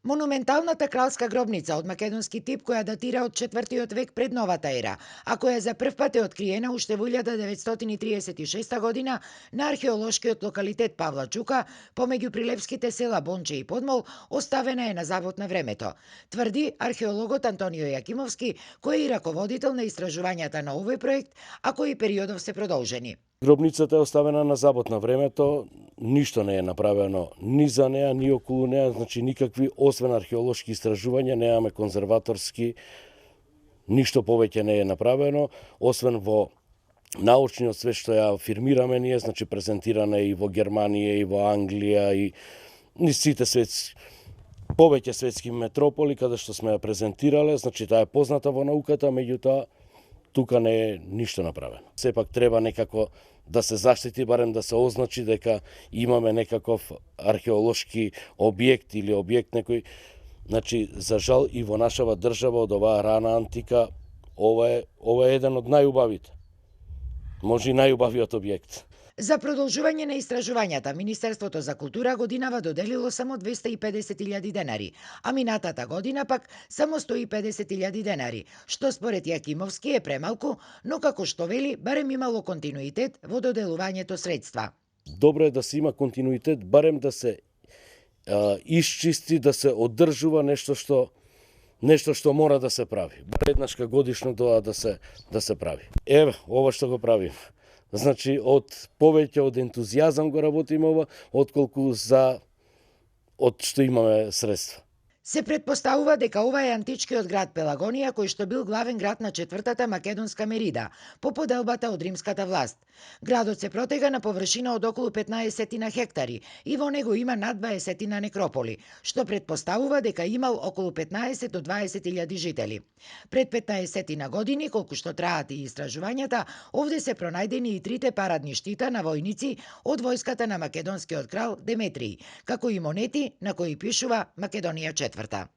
Монументалната кралска гробница од македонски тип која датира од 4 век пред новата ера, а која за прв пат е откриена уште во 1936 година на археолошкиот локалитет Павла Чука, помеѓу прилепските села Бонче и Подмол, оставена е на забот на времето, тврди археологот Антонио Јакимовски, кој е и раководител на истражувањата на овој проект, а кои периодов се продолжени. Гробницата е оставена на забот на времето, ништо не е направено ни за неа, ни околу неа, значи никакви, освен археолошки истражувања, немаме конзерваторски, ништо повеќе не е направено, освен во научниот свет што ја афирмираме ние, значи презентирана и во Германија, и во Англија, и низ сите светски, повеќе светски метрополи, каде што сме ја презентирале, значи таа е позната во науката, меѓутоа тука не е ништо направено. Сепак треба некако да се заштити, барем да се означи дека имаме некаков археолошки објект или објект некој. Значи, за жал и во нашава држава од оваа рана антика, ова е еден од најубавите. Може и најубавиот објект. За продолжување на истражувањата, Министерството за култура годинава доделило само 250.000 денари, а минатата година пак само 150.000 денари, што според Јакимовски е премалку, но како што вели, барем имало континуитет во доделувањето средства. Добро е да се има континуитет, барем да се исчисти, да се одржува нешто што мора да се прави. Бар еднашка годишно тоа да се прави. Еве, ова што го правим. Значи, повеќе од ентузијазам го работиме ова, отколку од што имаме средства. Се предпоставува дека ова е античкиот град Пелагонија, кој што бил главен град на четвртата македонска Мерида, по поделбата од римската власт. Градот се протега на површина од околу 15 на хектари и во него има над 20 на некрополи, што предпоставува дека имал околу 15 до 20.000 жители. Пред 15 на години, колку што траат и истражувањата, овде се пронајдени и трите парадни штита на војници од војската на македонскиот крал Деметриј, како и монети на кои пишува Македонија четврта.